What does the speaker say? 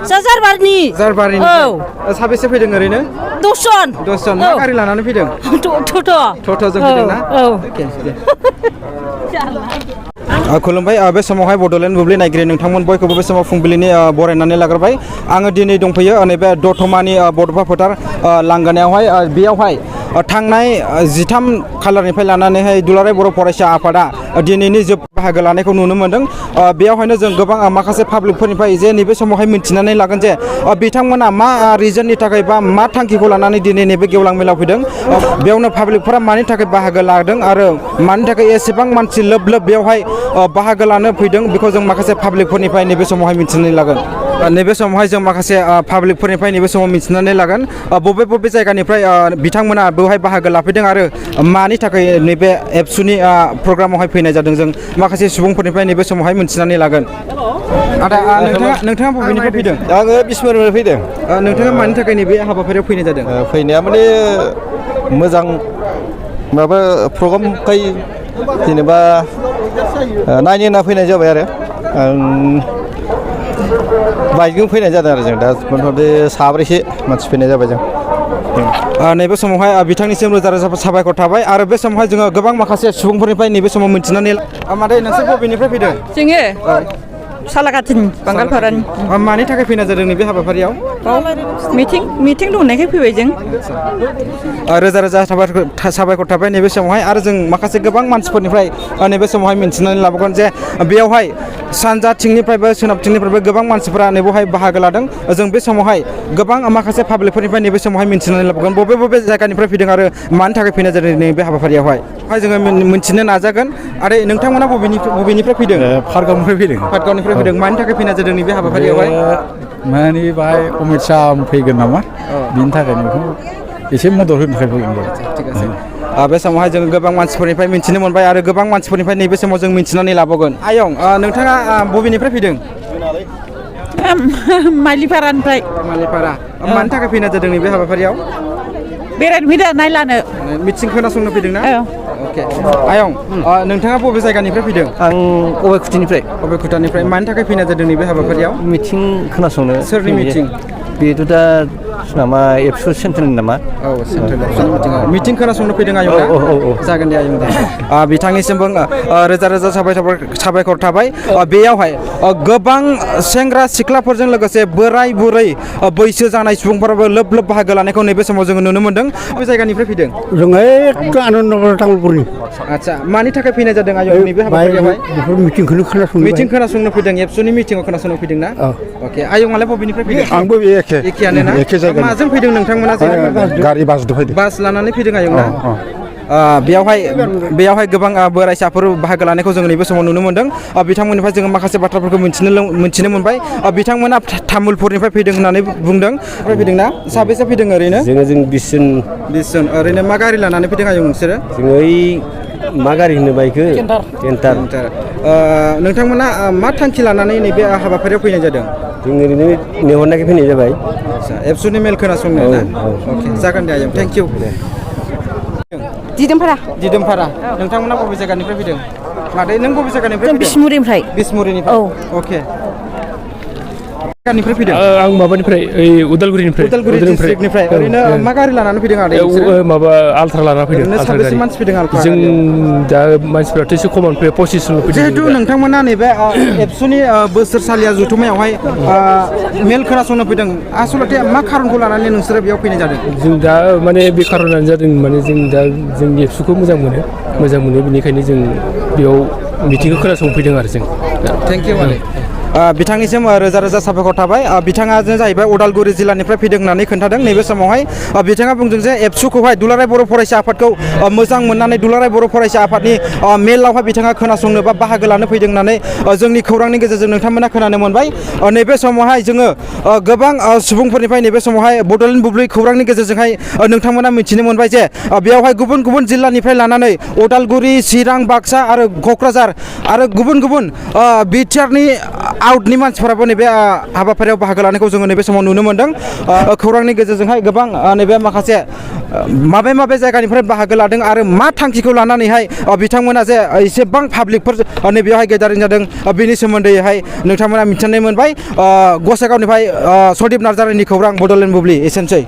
जारबारिनि औ साबेसे फैदों ओरैनो 10 जन मा गारि लानानै फैदों टट'जों फैदों ना खुलुमबाय बे समावहाय बड'लेण्ड बुब्लि नायगिरि नोंथांमोन बयखौबो बे समाव फुंबिलिनि बरायनानै लाग्रोबाय आङो दिनै दंफैयो नैबे दतमानि बड'फा फोथार लांगोनायावहाय बेयावहाय थांनाय 13 खालारनिफ्राय लानानैहाय दुलाराय बर' फरायसा आफादा दिनैनि जोब बाहागो लानायखौ नुनो मोन्दों बेयावहायनो जों गोबां माखासे पाब्लिकफोरनिफ्राय जे नैबे समावहाय मिन्थिनानै लागोन जे बिथांमोना मा रिजननि थाखाय बा मा थांखिखौ लानानै दिनै नैबे गेवलां मेलाव फैदों बेयावनो पाब्लिकफोरा मानि थाखाय बाहागो लादों आरो मानि थाखाय एसेबां मानसि लोब लोब बेयावहाय बाहागो लानो फैदों बेखौ जों माखासे पाब्लिकफोरनिफ्राय नैबे समावहाय मिथिनानै लागोन नैबे समावहाय जों माखासे पाब्लिकफोरनिफ्राय नैबे समाव मिथिनानै लागोन बबे बबे जायगानिफ्राय बिथांमोना बेवहाय बाहागो लाफैदों आरो मानि थाखाय नैबे एबसुनि प्रग्रामावहाय फैनाय जादों जों माखासे सुबुंफोरनिफ्राय नैबे समावहाय मिथिनानै लागोन आदा नोंथाङा बबेनिफ्राय फैदों आङो बिस्मुरिनिफ्राय फैदों नोंथाङा मानि थाखाय नैबे हाबाफारियाव फैनाय जादों फैनाया माने मोजां माबा प्रग्रामखाय जेनेबा नायनो होनना फैनाय जाबाय आरो बाइकजों फैनाय जादों आरो जों दा मथामथि साब्रैसो मानसि फैनाय जाबाय जों नैबे समावहाय बिथांनिसिम रोजा रोजा साबायखर थाबाय आरो बे समावहाय जोङो गोबां माखासे सुबुंफोरनिफ्राय नैबे समाव मिथिनानै मादै नोंसोर बबेनिफ्राय फैदों जोङो सालाकाथिनि बांगालपारानि मानि थाखाय फैनाय जादों नैबे हाबाफारियाव मिटिं दंनायखाय फैबाय जों रोजा रोजा साबायखर थाबाय नैबे समावहाय आरो जों माखासे गोबां मानसिफोरनिफ्राय नैबे समावहाय मिथिनानै लाबोगोन जे बेयावहाय सानजाथिंनिफ्रायबो सोनाबथिंनिफ्रायबो गोबां मानसिफोरा नैबेवहाय बाहागो लादों जों बे समावहाय गोबां माखासे पाब्लिकफोरनिफ्राय नैबे समावहाय मिथिनानै लाबोगोन बबे बबे जायगानिफ्राय फैदों आरो मानि थाखाय फैनाय जादों नैबे हाबाफारियावहाय जोङो मिथिनो नाजागोन आरो नोंथांमोना बबेनिफ्राय फैदों पाटगावनिफ्राय फैदों मानि थाखाय फैनाय जादों नैबे हाबाफारियावहाय माने बाहाय अमित शाह फैगोन नामा बिनि थाखायनो बेखौ एसे मदद होनो थाखाय फैगोन थिग আছে बे समावहाय जोङो गोबां मानसिफोरनिफ्राय मिथिनो मोनबाय आरो गोबां मानसिफोरनिफ्राय नैबे समाव जों मिथिनानै लाबोगोन आयं नोंथाङा बबेनिफ्राय फैदों माइलिपारानिफ्राय मानि थाखाय फैनाय जादों नैबे हाबाफारियाव बेरायनो फैदों नायलानो मिथिं खोनासंनो फैदों ना अके आयं नोंथाङा बबे जायगानिफ्राय फैदों आं अबेखुटानिफ्राय मानि थाखाय फैनाय जादों नैबे हाबाफारियाव मिथिं खोनासंनो सोरनि मिथिं बेथ' दा नामा एबसु सेन्ट्रेलनि नामा सेन्ट्रेल मिथिं खोनासंनो फैदों आयं जागोन दे आयं दे बिथांनिसिमबो रोजा रोजा साबायखर थाबाय बेयावहाय गोबां सेंग्रा सिख्लाफोरजों लोगोसे बोराय बुरै बैसो जानाय सुबुंफोराबो लोब लोब बाहागो लानायखौ नैबे समाव जोङो नुनो मोन्दों बबे जायगानिफ्राय फैदों जोङो एकदम आनन्दनगर तामुलपुरनि आदसा मानि थाखाय फैनाय जादों आयं नैबे हाबाफारियावहाय बेफोर मिटिंखौनो खोनासंनो फैदों एबसुनि मिटिंआव खोनासंनो फैदों ना अके आयंआलाय बबेनिफ्राय फैदों आंबो एखेयानो ना माजों फैदों नोंथांमोना गारि बासजों फैदों बास लानानै फैदों आयं ना बेयावहाय गोबां बोराइसाफोर बाहागो लानायखौ जों नैबे समाव नुनो मोन्दों बिथांमोननिफ्राय जोङो माखासे बाथ्राफोरखौ मिथिनो मोनबाय बिथांमोना तामुलपुरनिफ्राय फैदों होननानै बुंदों फैदों ना साबेसे फैदों ओरैनो जों 20 जन ओरैनो मा गारि लानानै फैदों आयं नोंसोरो जोङो मा गारि होनो बाइकखौ केन्टार नोंथांमोना मा थांखि लानानै नैबे हाबाफारियाव फैनाय जादों जों ओरैनो नेहरनायखाय फैनाय जाबाय एबसुनि मेल खोनासंनो ना अके जागोन दे आयं थेंक इउ दिदोमपारा नोंथांमोना बबे जायगानिफ्राय फैदों मादै नों बबे जायगानिफ्राय बिसमुरिनिफ्राय अके जायगानिफ्राय फैदों आं माबानिफ्राय उदालगुरिनिफ्राय डिस्ट्रिक्टनिफ्राय ओरैनो मा गारि लानानै फैदों आरो माबा आल्ट्रा लाना फैदों साबेसे मानसि फैदों आल्ट्रा जों दा मानसिफोराथ' एसे खमान फैयो 25 जन फैदों जिहेतु नोंथांमोना नैबे एबसुनि बोसोरसालिया जथुमायावहाय मेल खोनासंनो फैदों आसलथे मा खारनखौ लानानै नोंसोरो बेयाव फैनाय जादों जों दा माने बे खारनानो जादों माने जों दा जोंनि एबसुखौ मोजां मोनो बेनिखायनो जों बेयाव मिटिंखौ खोनासंफैदों आरो जों थेंक इउ बिथांनिसिम रोजा रोजा साबायखर थाबाय बिथाङा जाहैबाय उदालगुरि जिल्लानिफ्राय फैदों होननानै खोन्थादों नैबे समावहाय बिथाङा बुंदों जे एबसुखौहाय दुलाराय बर' फरायसा आफादखौ मोजां मोननानै दुलाराय बर' फरायसा आफादनि मेलावहाय बिथाङा खोनासंनो बा बाहागो लानो फैदों होननानै जोंनि खौरांनि गेजेरजों नोंथांमोना खोनानो मोनबाय नैबे समावहाय जोङो गोबां सुबुंफोरनिफ्राय नैबे समावहाय बड'लेण्ड बुब्लि खौरांनि गेजेरजोंहाय नोंथांमोना मिथिनो मोनबाय जे बेयावहाय गुबुन गुबुन जिल्लानिफ्राय लानानै उदालगुरि चिरां बाक्सा आरो क'क्राझार आरो गुबुन गुबुन बिटिआरनि आउटनि मानसिफोराबो नैबे हाबाफारियाव बाहागो लानायखौ जोङो नैबे समाव नुनो मोन्दों खौरांनि गेजेरजोंहाय गोबां नैबे माखासे माबे माबे जायगानिफ्राय बाहागो लादों आरो मा थांखिखौ लानानैहाय बिथांमोना जे एसेबां पाब्लिकफोर नैबेयावहाय गेदारिं जादों बेनि सोमोन्दैहाय नोंथांमोना मिथिनानै मोनबाय गसाइगावनिफ्राय सदीप नार्जारिनि खौरां बड'लेण्ड बुब्लि एसेनोसै।